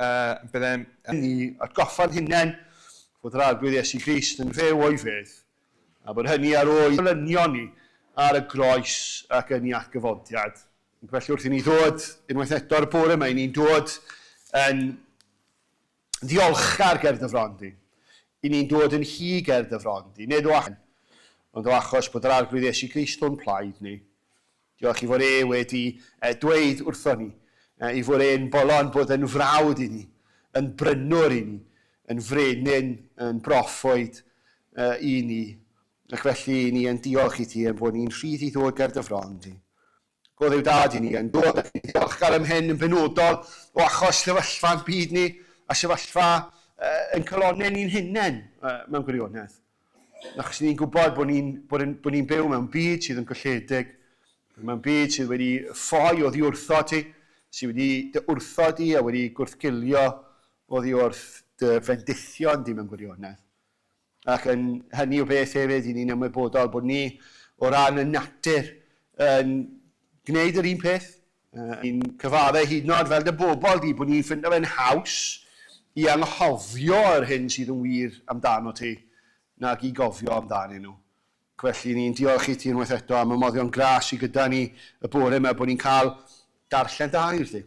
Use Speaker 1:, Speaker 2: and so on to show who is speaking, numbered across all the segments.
Speaker 1: uh, byddem...
Speaker 2: Ni atgoffa'n hunain fod yr Arglwydd Iesu Grist yn fyw o'i fedd, a bod hynny ar ôl olynion ni ar y groes ac yn ei atgyfodiad. Ac felly wrth i ni ddod unwaith eto ar y bore yma, i ni'n dod yn ddiolchgar ger dy fron di. I ni'n dod yn hy ger dy fron di, nid o achos, ond o achos bod yr Arglwydd Iesu Grist o'n plaid ni. Diolch i fod e wedi dweud wrthon ni, i fod e'n bolon bod yn frawd i ni, yn brynwr i ni, yn frenin, yn broffwyd i ni. Ac felly ni yn diolch i ti am bod ni'n rhydd i ddod ger dy fron di. Go Dduw Dad i ni yn dod ac yn ddiolchgar am hyn yn benodol o achos sefyllfa'n byd ni a sefyllfa yn calonnau ni'n hunain mewn gwirionedd. Achos ni'n gwybod bod ni'n bod yn, bod ni'n byw mewn byd sydd yn golledig, mewn byd sydd wedi ffoi oddi wrtho ti, sydd wedi dy wrtho di a wedi gwrthgilio oddi wrth dy fendithion di mewn gwirionedd. Ac yn hynny o beth hefyd, i ni'n ymwybodol bod ni o ran y natur yn gwneud yr un peth. Ni'n cyfaddau hyd yn oed fel dy bobl di, bod ni'n ffindo fe'n haws i anghofio yr hyn sydd yn wir amdano ti nag i gofio amdanyn nhw. Ac felly ni'n diolch i ti unwaith eto am y moddion gras sydd gyda ni y bore yma, bod ni'n cael darllen dy air di,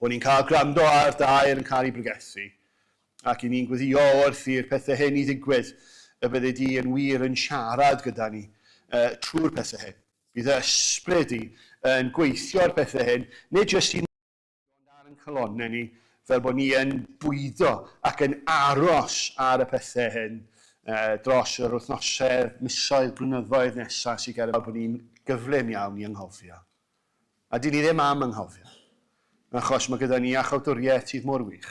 Speaker 2: bod ni'n cael gwrando ar dy air yn cael ei bregethu, Ac i ni'n gweddïo wrth i'r pethau hyn i ddigwydd, y byddi di yn wir yn siarad gyda ni trwy'r pethau hyn. Bydd y ysbryd di yn gweithio'r pethau hyn, nid jyst i ond ar ein calonnau ni, fel bod ni yn bwydo ac yn aros ar y pethau hyn dros yr wythnosau, misoedd, blynyddoedd nesaf sydd ger y fel bod ni'n gyflym iawn i anghofio. A dyn ni ddim am anghofio, achos mae gyda ni iachawdwriaeth sydd mor wych.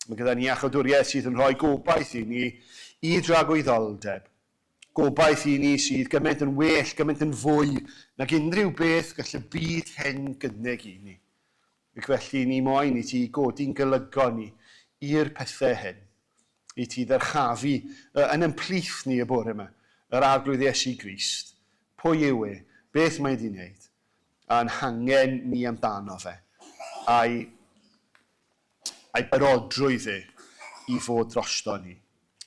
Speaker 2: Mae gyda ni iachawdwriaeth sydd yn rhoi gobaith i ni i dragwyddoldeb. Gobaith i ni sydd gymaint yn well, gymaint yn fwy nag unrhyw beth gall y byd hyn gynnig i ni. Ac felly ni moyn i ti godi'n golygon ni i'r pethau hyn, i ti ddyrchafu yn ein plith ni y bore yma, yr Arglwydd Iesu Grist. Pwy yw e? Beth mae wedi wneud? A'n hangen ni amdano fe, a'i, a'i barodrwydd e i fod drosto ni.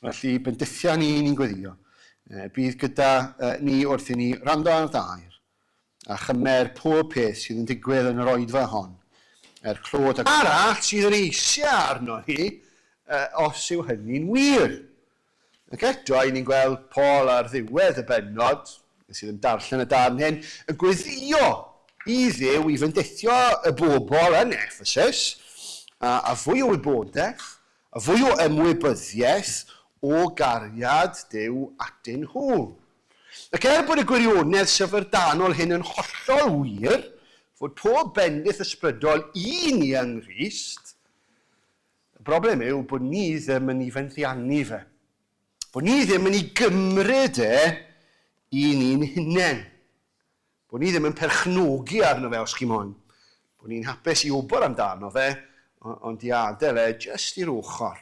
Speaker 2: Felly, bendithia ni ni'n gweddio. Bydd gyda ni wrth i ni wrando ar dy air. A chymer pob peth sydd yn digwydd yn yr oedfa hon, er clod a. Arall sydd yn eisiau arno ni, os yw hynny'n wir. Ac eto, i ni'n gweld Paul ar ddiwedd y bennod, nes i ddim darllen y darn hyn, yn gweddïo i Dduw i fendithio y bobl yn Ephesus, a, a fwy o wybodaeth, a fwy o ymwybyddiaeth o gariad Duw atyn nhw. Ac er bod y gwirionedd syfrdanol hyn yn hollol wir, fod pob bendith ysbrydol i ni yng Nghrist, y broblem yw bod ni ddim yn ei fenddiannu fe. Bod ni ddim yn ei gymryd e i ni'n hunain. Bod ni ddim yn perchnogi arno fe, os chi moyn. Bod ni'n hapus i wybod amdano fe, ond i adael e jyst i'r ochr.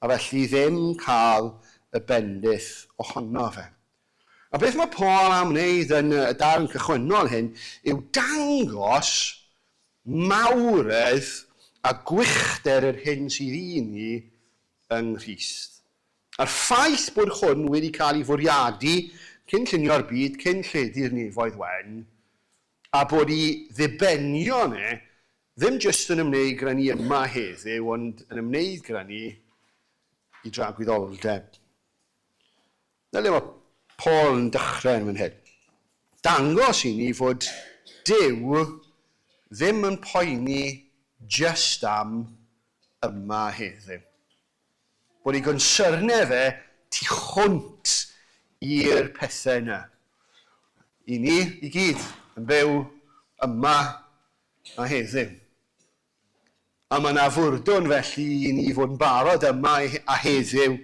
Speaker 2: A felly ddim cael y bendith ohono fe. A beth mae Paul am wneud yn y darn cychwynnol hyn yw dangos mawredd a gwychder yr hyn sydd i ni yng Nghrist. A'r ffaith bod hwn wedi cael ei fwriadu cyn llunio'r byd, cyn lledu'r nefoedd wen, a bod ei ddibenion e ddim jyst yn ymwneud gyda ni yma heddiw, ond yn ymwneud gyda ni i dragwyddoldeb. Dyna le mae Paul yn dechrau yn fan hyn. Dangos i ni fod Duw ddim yn poeni jyst am yma heddiw. Bod ei gonsyrnau fe tu hwnt i'r pethau yna. I ni i gyd yn byw yma a heddiw. A mae yna fwrdwn felly i ni fod yn barod yma a heddiw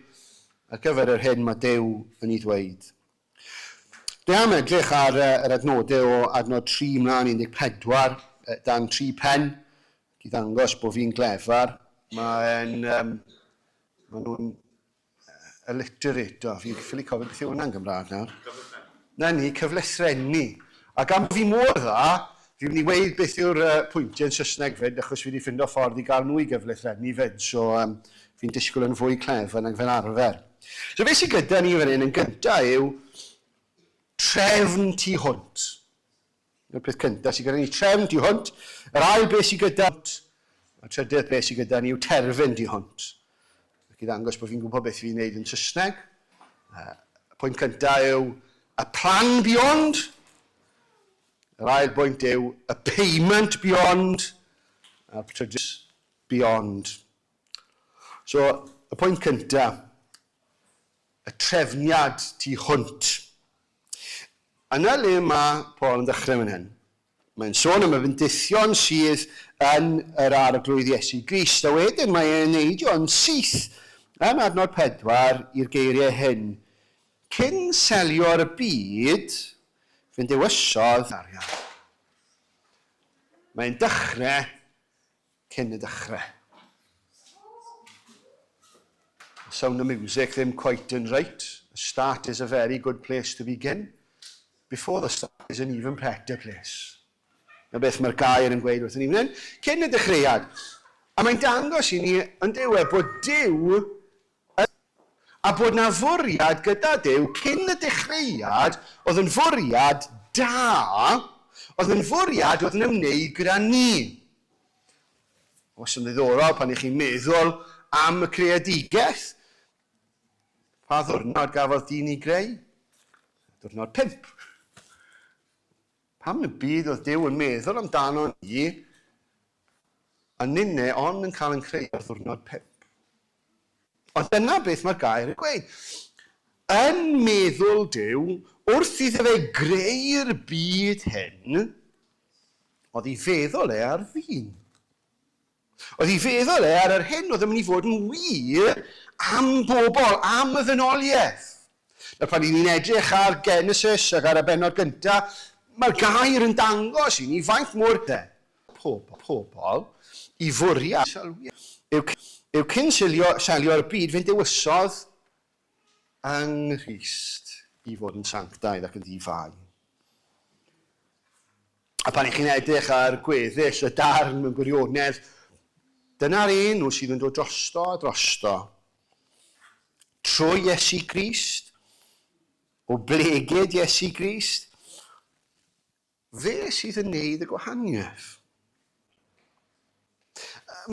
Speaker 2: ar gyfer yr hyn mae Duw yn ei ddweud. Dwi am edrych ar yr adnodau o adnod 3 mlaen 14 dan 3 pen, ac i ddangos bod fi'n glefar. Mae'n, um, maen nhw'n alliterator. Fi'n ffili cofio beth yw hwnna'n Gymraeg nawr. Na ni, cyflethrennu. A gan bod fi mor dda, Fi'n mynd i weud beth yw'r uh, pwyntiau yn Saesneg fyd, achos fi wedi ffindo ffordd i gael nhw i gyflethrennu fyd, so um, fi'n disgwyl yn fwy clefr nag fel arfer. So beth sydd gyda ni fan hyn yn gyntaf yw trefn tu hwnt. Y peth cyntaf sydd gyda ni, trefn tu hwnt. Yr ail beth sydd gyda y trydydd beth sydd gyda ni yw terfyn tu hwnt. Ac i ddangos bod fi'n gwybod beth fi'n neud yn Saesneg. Y pwynt cyntaf yw a plan beyond. Yr ail bwynt yw a payment beyond. A'r trydydd beyond. So, y pwynt cyntaf, y trefniad tu hwnt. Yna le mae Paul yn dechrau fan hyn. Mae'n sôn am y fendithion sydd yn yr Arglwydd Iesu Grist, a wedyn mae e'n neidio yn syth yn adnod 4 i'r geiriau hyn. Cyn selio'r byd, fe'n dewisodd arian. Mae'n dechrau cyn y dechrau. The sound of music ddim quite yn reit. The start is a very good place to begin. Before the start is an even better place. Na beth mae'r gair yn gweud wrthyn ni fan hyn. Cyn y dechreuad. A mae'n dangos i ni yn dyw e bod Duw A bod 'na fwriad gyda Duw cyn y dechreuad oedd yn fwriad da, oedd yn fwriad oedd yn ymwneud gyda ni. Os yn ddiddorol pan ych chi'n meddwl am y creadigaeth, pa ddwrnod gafodd dyn ei greu? Diwrnod 5. Pam yn y byd oedd Duw yn meddwl amdano ni a ninne ond yn cael yn creu ar ddiwrnod 5? Ond dyna beth mae'r gair yn gweud. Yn meddwl Duw, wrth iddo fe greu'r byd hyn, oedd ei feddwl e ar ddyn. Oedd ei feddwl e ar yr hyn oedd yn mynd i fod yn wir am bobl, am y ddynoliaeth. Nawr pan 'y ni'n edrych ar Genesis ac ar y bennod gyntaf, mae'r gair yn dangos i ni faint mor pob, pobl i fwriad yw, yw cyn silio, selio'r byd fe'n dewisodd yng Nghrist i fod yn sanctaidd ac yn ddi-fai. A pan 'y chi'n edrych ar gweddill y darn mewn gwirionedd, dyna'r enw sydd yn dod drosto a drosto. Trwy Iesu Grist, o blegid Iesu Grist, Fe sydd yn neud y gwahaniaeth.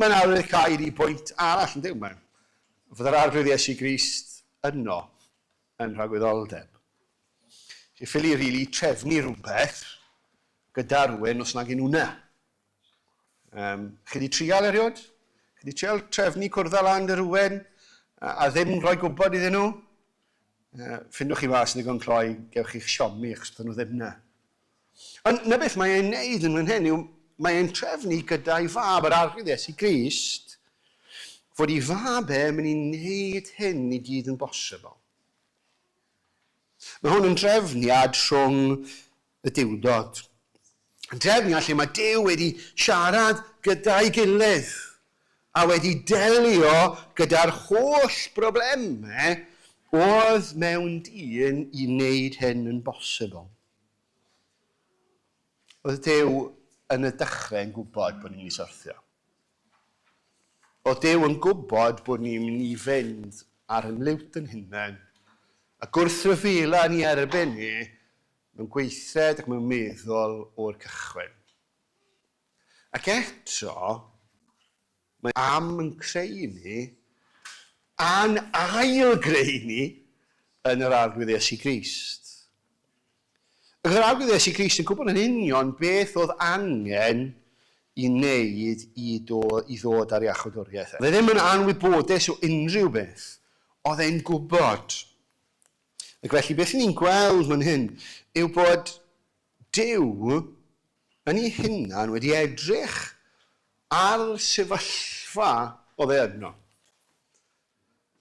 Speaker 2: Mae'n arwydd cael i bwynt arall, yn dyw? Mae fod yr Arglwydd Iesu Grist yno yn rhagwyddoldeb. Chi ffili rili really trefnu rhywbeth gyda rhywun os nag un hwnna. Um, chi wedi trial erioed? Chi wedi trial trefnu cwrdd â lan dy rhywun a, a ddim rhoi gwybod iddyn nhw? Ffindwch chi fas yn ddigon cloi, gewch chi'ch siomi achos bydden nhw ddim 'na. Ond 'na beth mae e'n neud yn fan hyn yw mae e'n trefnu gyda'i fab, yr Arglwydd Iesu Grist, fod ei fab e yn mynd i wneud hyn i gyd yn bosibl. Mae hwn yn drefniad rhwng y Duwdod. Yn drefniad lle mae Duw wedi siarad gyda'i gilydd a wedi delio gyda'r holl broblemau oedd mewn dyn i wneud hyn yn bosibl. Oedd Duw yn y dechrau yn gwybod bod ni'n mynd i syrthio. Oedd Duw yn gwybod bod ni'n mynd i fynd ar yn liwt yn hunain a gwrthryfela ni erbyn ni mewn gweithred ac mewn meddwl o'r cychwyn. Ac eto, mae am yn creu ni, a'n ail-greu ni yn yr Arglwydd Iesu Grist. Ac yr Arglwydd Iesu Grist yn gwybod yn union beth oedd angen i wneud i, do, i ddod ar iachawdwriaeth. Oedd e ddim yn anwybodus o unrhyw beth. Oedd e'n gwybod. Ac felly beth ni'n gweld fan hyn yw bod Duw yn ei hunan wedi edrych ar sefyllfa oedd e yno.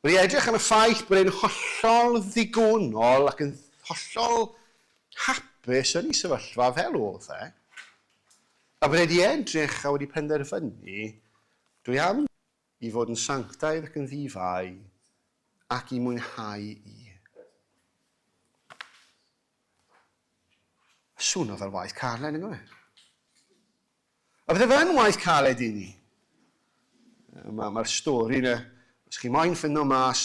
Speaker 2: Wedi edrych ar y ffaith bod e'n hollol ddigonol ac yn hollol hapus yn ei sefyllfa fel oedd e, a bod e wedi edrych a wedi penderfynu, dwi am i fod yn sanctaidd ac yn ddi-fai ac i mwynhau i. Swno fel waith Carlen, yng Nghymru. A bydde fe'n waith caled i ni. Mae'r ma stori yna, os chi moyn ffindo mas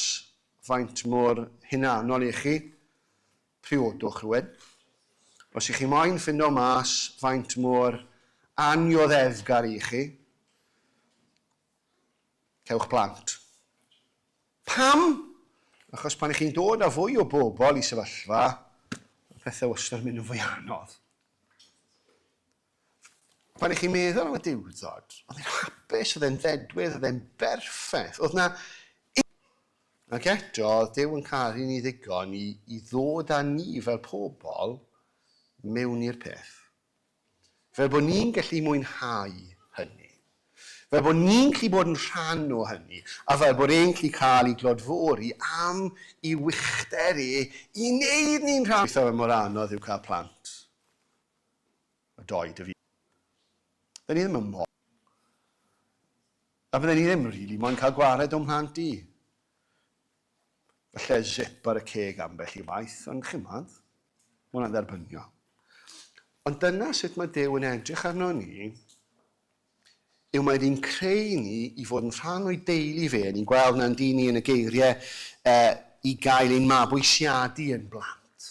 Speaker 2: faint mor hunanol i chi, priodwch rhywun. Os ych chi moyn ffindo mas faint mor annioddefgar i chi, cewch blant. Pam? Achos pan ych chi'n dod â fwy o bobl i sefyllfa, mae pethau wastad yn mynd yn fwy anodd. Pan ych chi'n meddwl am y Duwdod, oedd e'n hapus, oedd e'n ddedwydd, oedd e'n berffaith. Oedd na... Ac eto, oedd Duw yn caru ni ddigon i, i ddod â ni fel pobl mewn i'r peth. Fel bod ni'n gallu mwynhau hynny. Fel bod ni'n gallu bod yn rhan o hynny, a fel bod e'n gallu cael ei glodfori am i wychder e i wneud ni'n rhan. Weithiau mae mor anodd yw cael plant. A doi, dy fi. Fydden ni ddim yn mo... A fydden ni ddim rili moyn cael gwared o'm mhlant i. Falle zip ar y ceg ambell i waith, ond chimod, ma' hwnna'n dderbyniol. Ond dyna sut mae Duw yn edrych arno ni, yw mae wedi'n creu ni i fod yn rhan o'i deulu fe. Ni'n gweld na'n dyn ni yn y geiriau eh, i gael ein mabwysiadu yn blant.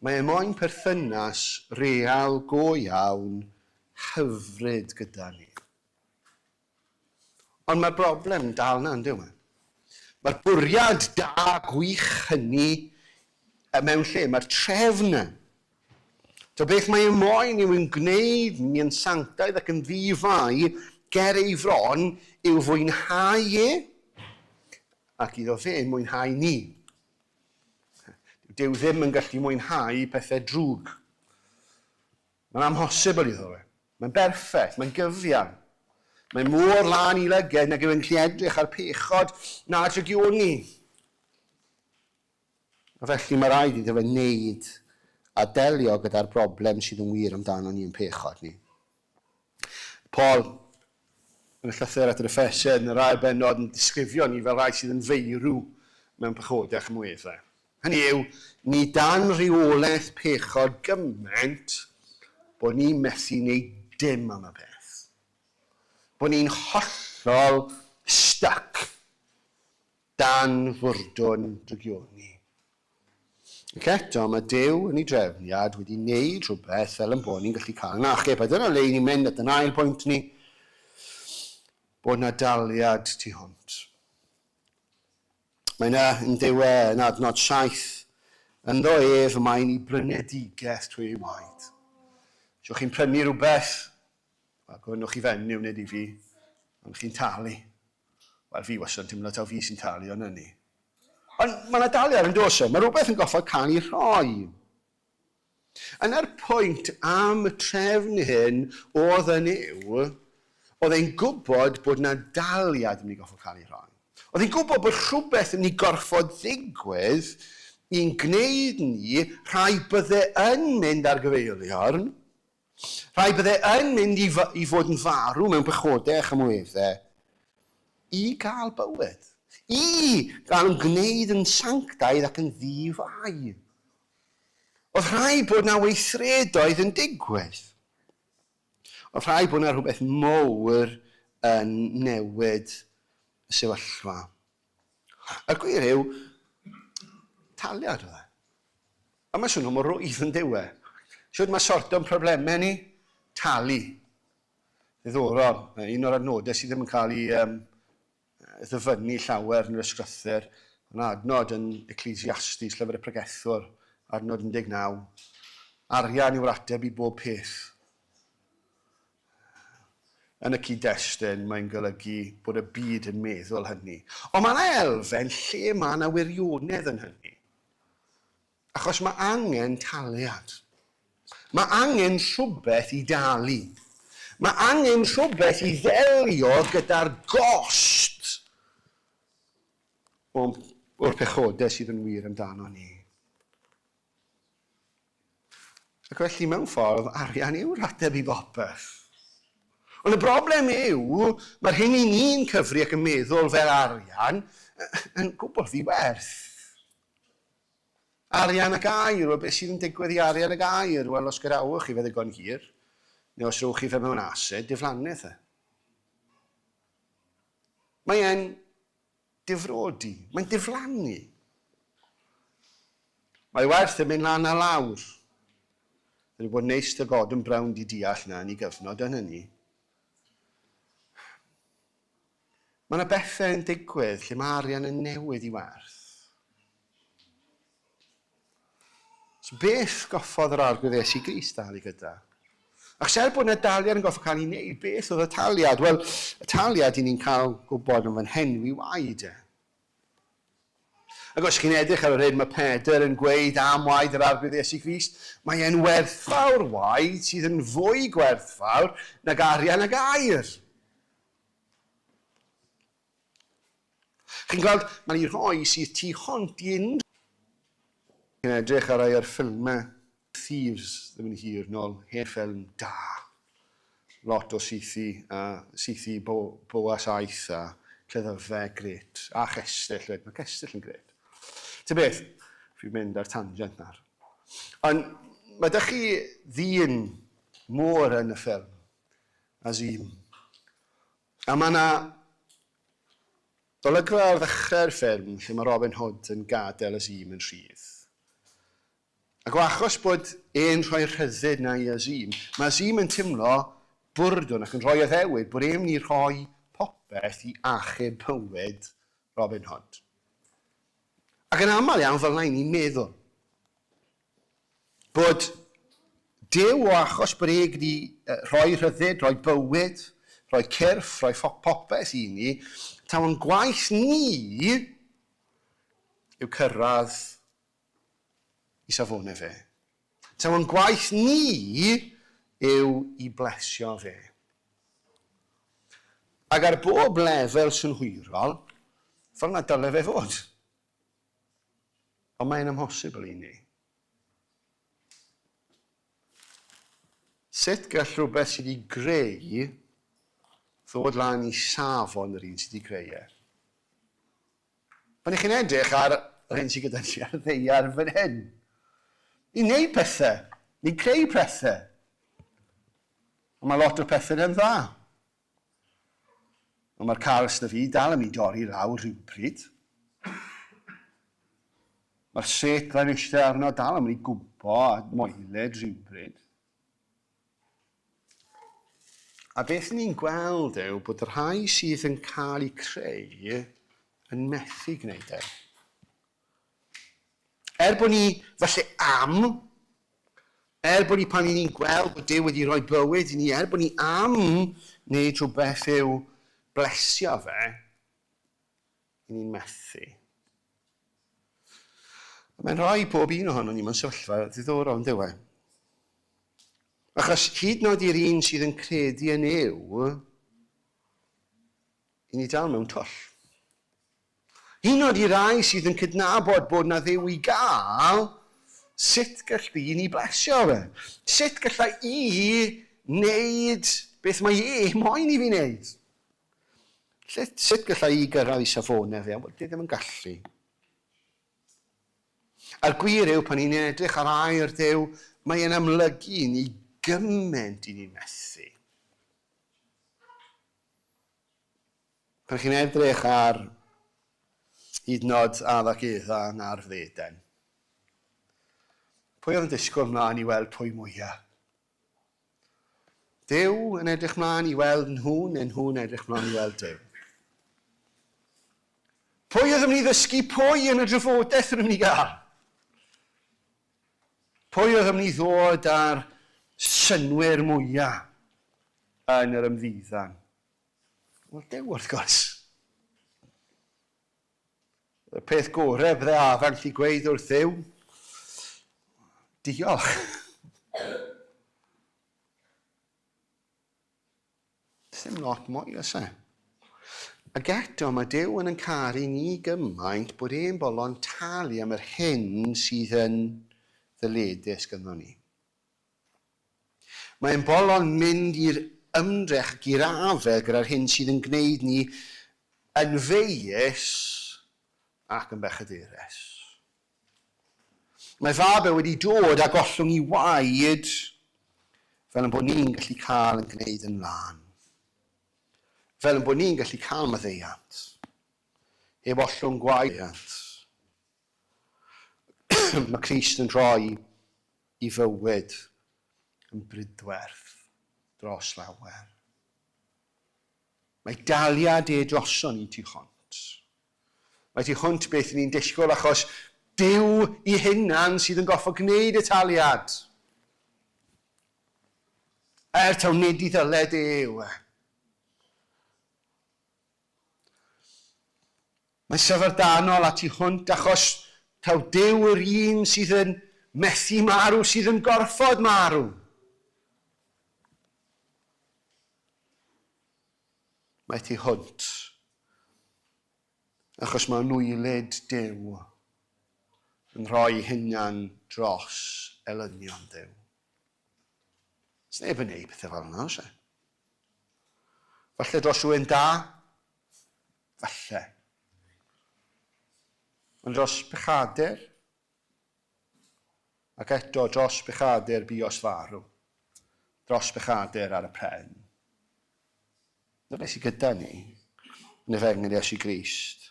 Speaker 2: Mae e moyn perthynas real go iawn hyfryd gyda ni. Ond mae'r broblem yn dal 'na, yndyw e? Mae'r bwriad da gwych hynny mewn lle, mae'r trefn 'na. To beth mae e moyn yw yn gwneud ni yn sanctaidd ac yn ddi-fai ger ei fron yw fwynhau e ac iddo fe mwynhau ni. Dyw ddim yn gallu mwynhau pethau drwg. Mae'n amhosibl iddo fe. Mae'n berffaith, mae'n gyfiawn. Mae mor lân i lyged nag yw e'n gallu edrych ar pechod na drygioni. A felly mae rhaid iddo fe wneud a delio gyda'r broblem sydd yn wir amdano ni yn pechod ni. Paul, yn y llythyr at yr Effesiaid, yn yr ail bennod, yn disgrifio ni fel rhai sydd yn feirw mewn pechodau a chymwyddau. Hynny yw, ni dan reolaeth pechod gymaint bod ni'n methu wneud dim am y peth. Bod ni'n hollol stuck dan fwrdwn drygioni. Ac eto, mae Duw yn ei drefniad wedi wneud rhywbeth fel yn bod ni'n gallu cael yn achub. A dyna le i ni'n mynd at yn ail pwynt ni, bod na daliad tu hwnt. Mae yna yn diwe yn adnod 7, ynddo ef y mae'n i brynedigaeth trwy ei waed. Os chi'n prynu rhywbeth, wel, gofynnwch i fenyw nid i fi, ond chi'n talu. Wel, fi wastad yn teimlo taw fi sy'n talu, ond na ni. Ond mae yna daliad yn does e? Mae rhywbeth yn goffod cael ei rhoi. Yna'r pwynt am y trefn hyn oedd yn yw, oedd e'n gwybod bod yna daliad yn mynd i goffod cael ei rhoi. Oedd e'n gwybod bod rhywbeth yn mynd i gorfod ddigwydd i'n gwneud ni rhai bydde yn mynd ar gyfeiliorn, Rhai bydde yn mynd i, i fod yn farw mewn pechodau a chymwyddau, i gael bywyd, i gael yn gwneud yn sanctaidd ac yn ddi-fai. Oedd rhaid bod na weithredoedd yn digwydd. Oedd rhaid bod na rhywbeth mowr yn newid y sefyllfa. A'r gwir yw, taliad oedd e. A mae'n swnio mor rwydd yn dyw e. Shwt mae sorto'n problemau ni? Talu. Ddiddorol. Un o'r adnodau sydd ddim yn cael ei um, ddyfynnu llawer yn yr ysgrythyr, yn adnod yn Ecclesiastes, llyfr y pregethwr, adnod 19. Arian yw'r ateb i bob peth. Yn y cyd-destun, mae'n golygu bod y byd yn meddwl hynny. Ond mae yna elfen lle mae yna wirionedd yn hynny. Achos mae angen taliad. Mae angen rhywbeth i dalu. Mae angen rhywbeth i ddelio gyda'r gost o'r pechodau sydd yn wir amdano ni. Ac felly, mewn ffordd, arian yw'r ateb i bopeth. Ond y broblem yw, mae'r hyn i ni'n cyfri ac yn meddwl fel arian yn gwbl ddi-werth. Arian ac aur, wel beth sydd yn digwydd i arian ac aur? Wel, os gadawch chi fe ddigon hir, Neu os rowch chi fe mewn asid, diflannu e. Mae e'n difrodi, mae'n diflannu. Mae werth yn mynd lan a lawr. Wedi bod neis dy Gordon Brown di deall na yn ei gyfnod yn hynny. Mae yna bethau yn digwydd lle mae arian yn newid i werth. So beth goffodd yr Arglwydd Iesu Grist dalu gyda? Achos er bod yna daliad yn goffa cael ei wneud, beth oedd y taliad? Wel, y taliad i ni'n cael gwybod yn fan henwi waed e. Ac os chi'n edrych ar yr hyn mae Pedr yn gweud am waed yr Arglwydd Iesu Grist, mae e'n werthfawr waed sydd yn fwy gwerthfawr nag arian ag aur. Chi'n gweld, mae'n ei rhoi sydd tu hwnt i unrhyw... Chi'n edrych ar rai o'r ffilmau, Thieves ddim yn hir nôl, hen ffilm da. Lot o saethu, a saethu bo, boa saeth a cleddyfau grêt, a chestyll 'fyd, mae cestyll yn grêt. Ta beth, fi'n mynd ar tangent nawr. Ond mae 'da chi ddyn môr yn y ffilm, Azeem. A mae 'na olygfa ar ddechrau'r ffilm lle mae Robin Hood yn gadael Azeem yn rhydd. Ac o achos bod e'n rhoi'r rhyddid 'na i Azeem, mae Azeem yn timlo bwrdwn ac yn rhoi addewid bod e'n mynd i rhoi popeth i achub bywyd Robin Hood. Ac yn aml iawn fel 'na 'y ni'n meddwl. Bod Duw o achos bod e wedi rhoi rhyddid, rhoi bywyd, rhoi cyrff, rhoi popeth i ni, taw yn gwaith ni yw cyrraedd i safonau fe. Taw yn gwaith ni yw i blesio fe. Ac ar bob lefel synhwyrol, fel 'na dyle fe fod. Ond mae'n amhosibl i ni. Sut gall rhywbeth sydd wedi greu ddod lan i safon yr un sydd wedi greu e? Pan ych chi'n edrych ar yr hyn sydd gyda ni ar ddaear fan hyn, ni'n neud pethau, ni'n creu pethau. Ond mae lot o'r pethau yn dda. Ond mae'r car sy 'da fi dal yn mynd i dorri lawr rhywbryd. Mae'r set rhaid eistedd arno dal yn mynd i gwmpo a moeled rhywbryd. A beth ni'n gweld yw bod y rhai sydd yn cael eu creu yn methu gwneud e. Er bod ni falle am, er bod ni pan ni'n gweld bod Duw wedi rhoi bywyd i ni, er bod ni am wneud rhywbeth i'w blesio fe, i ni'n methu. Mae'n rhoi pob un ohono ni mewn sefyllfa ddiddorol, yn dyw e? Achos hyd yn oed i'r un sydd yn credu yn Nuw, i ni dal mewn twll. Hyd yn oed i rai sydd yn cydnabod bod 'na Dduw i gael, sut gall dyn i blesio fe? Sut galla i wneud beth mae e moyn i fi wneud? Lle, sut galla i gyrraedd i safonau fe? Wel, dwi ddim yn gallu. A'r gwir yw, pan ni'n edrych ar air Duw, mae e'n amlygu i ni gymaint i ni'n methu. Pan chi'n edrych ar hyd yn oed Adda ac Efa yn Ardd Eden, pwy oedd yn disgwyl mlaen i weld pwy mwya? Duw yn edrych mlaen i weld nhw neu nhw'n edrych mlaen i weld Duw? Pwy oedd yn mynd i ddysgu pwy yn y drafodaeth yn mynd i gael? Pwy oedd yn mynd i ddod â'r synnwyr mwyaf yn yr ymddiddan? Wel, Duw, wrth gwrs. Y peth gorau bydde Afa'n gallu gweud wrth Dduw, diolch. Dim lot mwy, oes e? Ac eto, mae Duw yn yn caru ni gymaint bod e'n bolon talu am yr hyn sydd yn ddyledus ganddo ni. Mae'n bolon mynd i'r ymdrech ac i'r afael gyda'r hyn sydd yn gwneud ni yn feius ac yn bechadurus. Mae fab e wedi dod a gollwng i waed Fel yn bod ni'n gallu cael yn gwneud yn lân. Fel yn bod ni'n gallu cael maddeuant. Heb ollwng gwaed. Mae Crist yn rhoi i fywyd yn brydwerth dros lawer. Mae daliad e droson ni tu hwnt. Mae tu hwnt beth ni'n disgwyl achos Duw i hunan sydd yn goffo gwneud y taliad. Er taw nid i ddyled e yw e. Mae'n syfrdanol a tu hwnt achos taw Duw yw'r un sydd yn methu marw, sydd yn gorfod marw. Mae tu hwnt achos mae nwylyd Duw yn rhoi hunan dros elynion Duw. Sneb yn neud pethau fel yna, oes e? Falle dros rhywun da, Falle. Ond dros bechadur, ac eto dros bechadur buos farw, dros bechadur ar y pren. Dyna beth sydd gyda ni yn Efengyl Iesu Grist,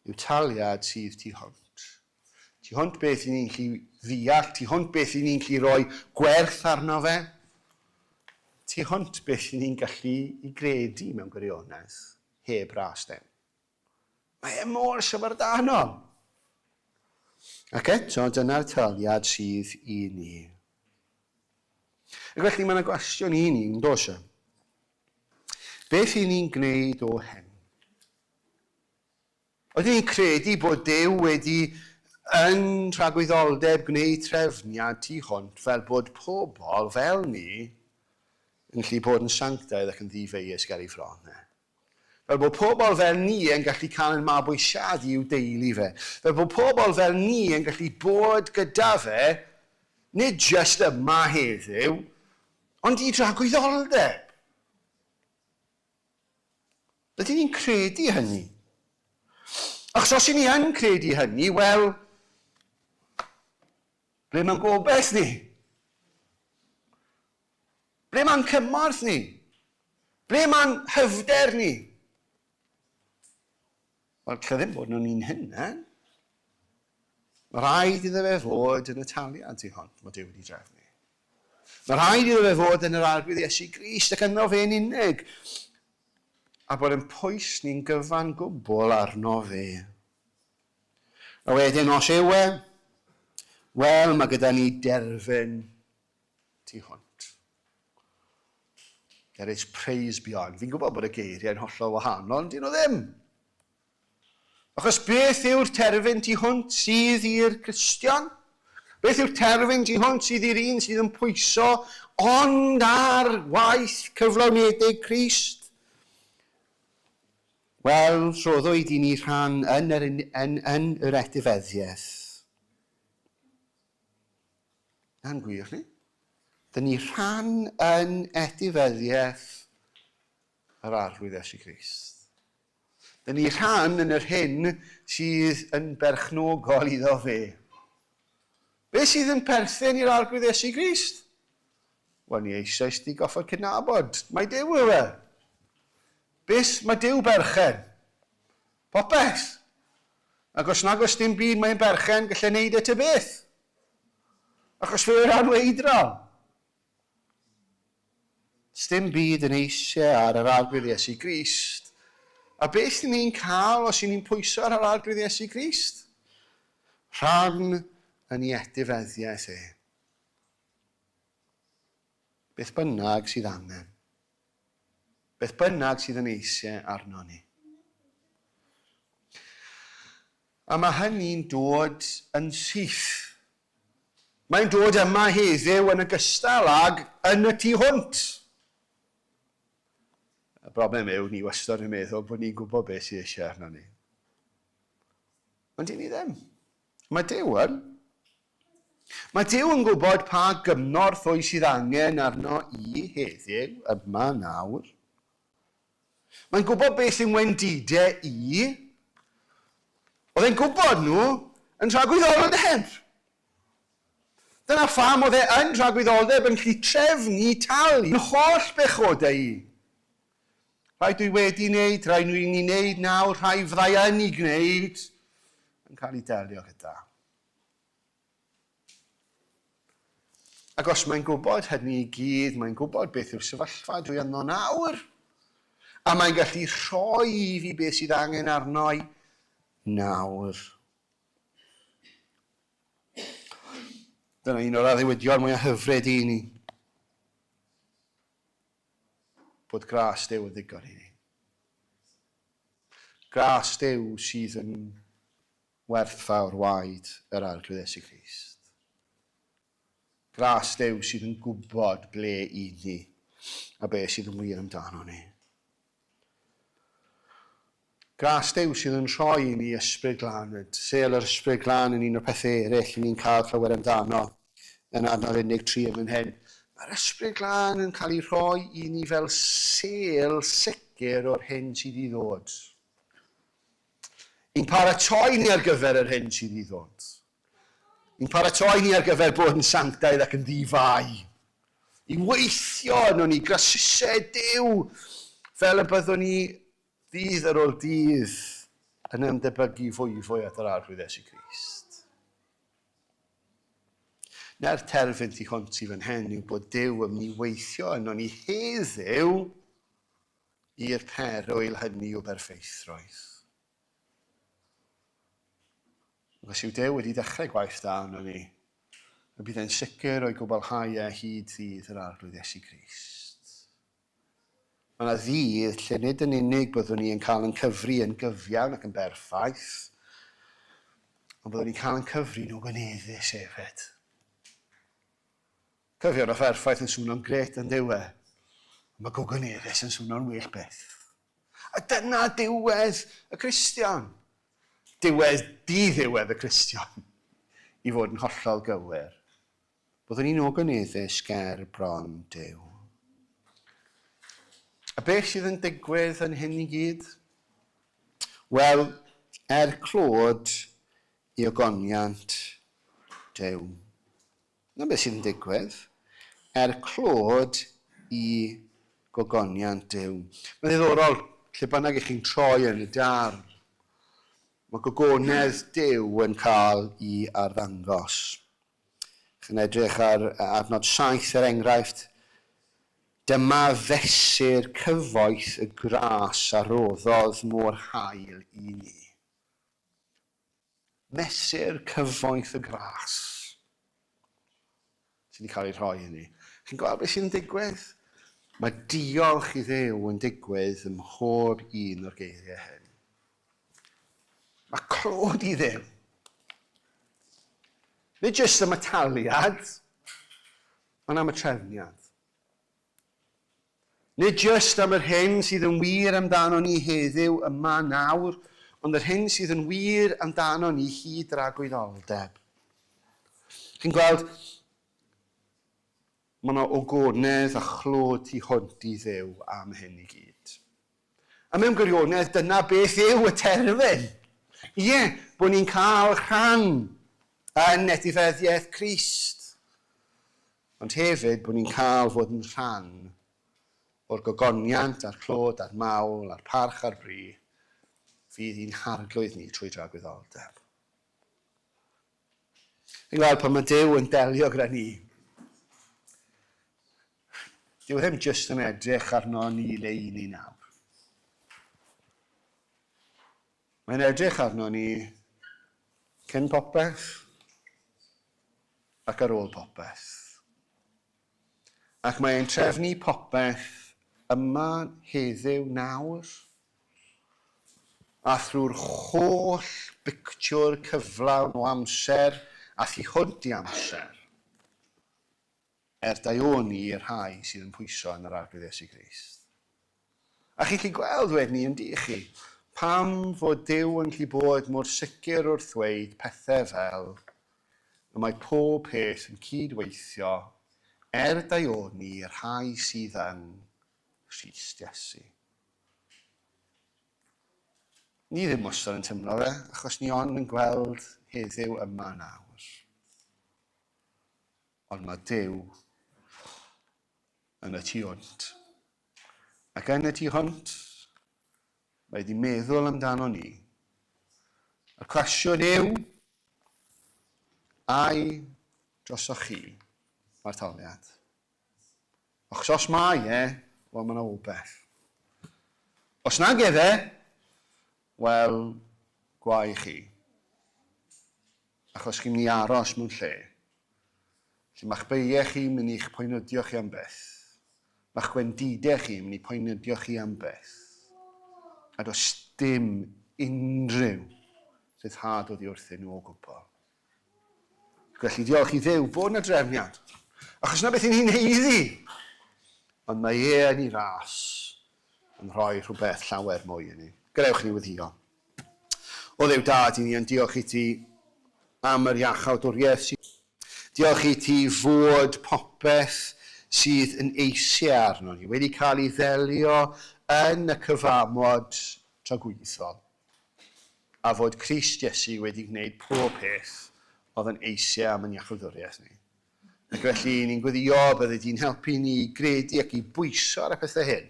Speaker 2: yw taliad sydd tu hwnt. Tu hwnt beth i ni'n gallu ddeall, tu hwnt beth i ni'n gallu rhoi gwerth arno fe, tu hwnt beth i ni'n gallu i gredu mewn gwirionedd, heb ras Duw. Mae e mor syfrdanol. Ac eto, dyna'r taliad sydd i ni. Ac felly mae yna gwestiwn i ni, yn does e? Beth i ni'n gwneud o hyn? Oeddwn i'n credu bod Duw wedi yn tragwyddoldeb gwneud trefniad tu hwnt fel bod pobl fel ni yn gallu bod yn sanctaidd ac yn ddi-feius ger ei fron e. Fel bod pobl fel ni yn gallu cael yn mabwysiadu i'w deulu fe. Fel bod pobl fel ni yn gallu bod gyda fe, nid jyst yma heddiw, ond i dragwyddoldeb. Rydyn ni'n credu hynny. Achos os i ni yn credu hynny, wel, ble mae'n gobaith ni? Ble mae'n cymorth ni? Ble mae'n hyfder ni? Wel, lle ddim bod nhw'n un hunain. Mae rhaid iddo fe fod yn y taliad tu hwnt, mae Duw wedi drefnu. Mae rhaid iddo fe fod yn yr Arglwydd Iesu Grist ac yno fe'n unig, a bod yn pwys ni'n gyfan gwbl arno fe. A wedyn, os yw e, wel, mae gyda ni derfyn tu hwnt. There is praise beyond. Fi'n gwybod bod y geiriau'n hollol wahanol, ond dyn nhw ddim. Achos beth yw'r terfyn tu hwnt sydd i'r Cristion? Beth yw'r terfyn tu hwnt sydd i'r un sydd yn pwyso ond ar waith cyflawnedig Crist? Wel, rhoddwyd i ni rhan yn yr, yn, yn yr etifeddiaeth. Na'n gwir ni. Dyn ni rhan yn etifeddiaeth yr Arglwydd Iesu Grist. Dyn ni rhan yn yr hyn sydd yn berchnogol iddo fe. Be sydd yn perthyn i'r Arglwydd Iesu Grist? Wel, ni eisoes di goffod cydnabod. Mae Duw yw e. Beth mae Duw berchen? Popeth. Ac os nag oes dim byd mae'n berchen, gallai wneud e ty beth. Achos fe yw'r anweidrol. Sdim byd yn eisiau ar yr Arglwydd Iesu Grist. A beth ni'n cael os y'n ni'n pwyso ar yr Arglwydd Iesu Grist? Rhan yn ei etifeddiaeth e. Beth bynnag sydd angen. Beth bynnag sydd yn eisiau arno ni. A mae hynny'n dod yn syth. Mae'n dod yma heddiw yn ogystal ag yn y tu hwnt. Y broblem yw, ni wastad yn meddwl bod ni'n gwybod beth sydd eisiau arno ni. Ond i ni ddim. Mae Duw yn. Mae Duw yn gwybod pa gymorth oes sydd angen arno i heddiw, yma nawr. Mae'n gwybod beth yw wendidau i. Oedd e'n gwybod nhw yn tragwyddoldeb. Dyna pham oedd e yn tragwyddoldeb yn gallu trefnu talu'n holl bechodau i. Rhai dwi wedi wneud, rhai dwi'n ei wneud nawr, rhai fyddai yn ei gwneud, yn cael ei delio gyda. Ac os mae'n gwybod hynny i gyd, mae'n gwybod beth yw'r sefyllfa dwi ynddo nawr, a mae'n gallu rhoi i fi beth sydd angen arno i nawr. Dyna un o'r addewidion mwyaf hyfryd i ni. Bod gras Duw yn ddigon i ni. Gras Duw sydd yn werthfawr waed yr Arglwydd Iesu Grist. Gras Duw sydd yn gwybod ble i ni a be sydd yn wir amdano ni. Gras Duw sydd yn rhoi i ni Ysbryd Glân. Sêl yr Ysbryd Glân yn un o'r pethau eraill i ni'n cael clywed amdano yn adnod 13 yn fan hyn. Mae'r Ysbryd Glân yn cael ei rhoi i ni fel sêl sicr o'r hyn sydd i ddod. I'n paratoi ni ar gyfer yr hyn sydd i ddod. I'n paratoi ni ar gyfer bod yn sanctaidd ac yn ddi-fai. I weithio yno ni, grasusau Duw, fel y byddwn ni ddydd ar ôl dydd yn ymdebygu fwyfwy at yr Arglwydd Iesu Grist. Na'r terfyn tu hwnt i fan hyn yw bod Duw yn mynd i weithio yno ni heddiw i'r perwyl hynny o berffeithrwydd. Ac os yw Duw wedi dechrau gwaith da arno ni, y bydd e'n sicr o'i gwblhau e hyd ddydd yr Arglwydd Iesu Grist. Mae yna ddydd lle nid yn unig byddwn ni yn cael yn cyfri yn gyfiawn ac yn berffaith, ond byddwn ni'n cael yn cyfri'n ogoneddus hefyd. Cyfiawn a pherffaith yn swnio'n grêt yn dyw e? Mae gogoneddus yn swnio'n well byth. A dyna diwedd y Cristion. Diwedd di-ddiwedd y Cristion, i fod yn hollol gywir. Byddwn ni'n ogoneddus ger bron Duw. A beth sydd yn digwydd yn hyn i gyd? Wel, er clod i ogoniant Duw. 'Na beth sydd yn digwydd. Er clod i gogoniant Duw. Mae'n ddiddorol, lle bynnag ych chi'n troi yn y darn, mae gogonedd Duw yn cael ei arddangos. Chi'n edrych ar adnod 7 er enghraifft, dyma fesur cyfoeth y gras a roddodd mor hael i ni. Mesur cyfoeth y gras sydd wedi cael ei rhoi i ni. Chi'n gweld beth sydd yn digwydd? Mae diolch i Dduw yn digwydd ym mhob un o'r geiriau hyn. Mae clod i Dduw. Nid jyst am y taliad, ond am y trefniad. Nid jyst am yr hyn sydd yn wir amdano ni heddiw, yma, nawr, ond yr hyn sydd yn wir amdano ni hyd dragwyddoldeb. Chi'n gweld, mae yna ogonedd a chlod tu hwnt i Dduw am hyn i gyd. A mewn gwirionedd, dyna beth yw y terfyn. Ie, bod ni'n cael rhan yn etifeddiaeth Crist. Ond hefyd bod ni'n cael fod yn rhan o'r gogoniant a'r clod a'r mawl a'r parch a'r bri fydd i'n harglwydd ni trwy dragwyddoldeb. Fi'n gweld pan mae Duw yn delio gyda ni, Dyw e ddim jyst yn edrych arno ni le i ni nawr. Mae'n edrych arno ni cyn popeth ac ar ôl popeth. Ac mae e'n trefnu popeth yma heddiw nawr, a thrwy'r holl bictiwr cyflawn o amser a thu hwnt i amser, er daioni i'r rhai sydd yn pwyso yn yr Arglwydd Iesu Grist. A chi'n gallu gweld wedyn ni, yn dych chi, pam fod Duw yn gallu bod mor sicr wrth ddweud pethau fel y mae pob peth yn cyd-weithio er daioni i'r rhai sydd yng Nghrist Iesu. Ni ddim wastad yn teimlo fe, achos ni ond yn gweld heddiw yma nawr. Ond mae Duw yn y tu hwnt. Ac yn y tu hwnt, mae wedi meddwl amdano ni. Y cwestiwn yw, ai drosoch chi mae'r taliad? Achos os mae e, wel mae yna obaith. Os nag efe, wel, gwae chi. Achos chi'n mynd i aros mewn lle lle mae'ch beiau chi'n mynd i'ch poenydio chi am byth. Mae'ch gwendidau chi'n mynd i poenydio chi am byth. A does dim unrhyw rhyddhad oddi wrthyn nhw o gwbl. Felly diolch i Dduw bod yna drefniad. Achos na beth i ni'n haeddu. Ond mae e yn ei ras yn rhoi rhywbeth llawer mwy i ni. Gadewch i ni weddïo. O Dduw Dad, i ni yn diolch i ti am yr iachawdwriaeth sydd. Diolch i ti fod popeth sydd yn eisiau arno ni wedi cael ei ddelio yn y cyfamod tragwyddol, a fod Crist Iesu wedi gwneud pob peth oedd yn eisiau am yn iachawdwriaeth ni. Ac felly ni'n gweddio byddi di'n helpu ni i gredu ac i bwyso ar y pethau hyn,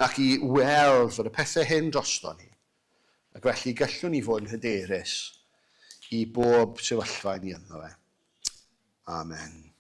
Speaker 2: ac i weld fod y pethau hyn drosto ni. Ac felly gallwn ni fod yn hyderus i bob sefyllfa i ni ynddo fe. Amen.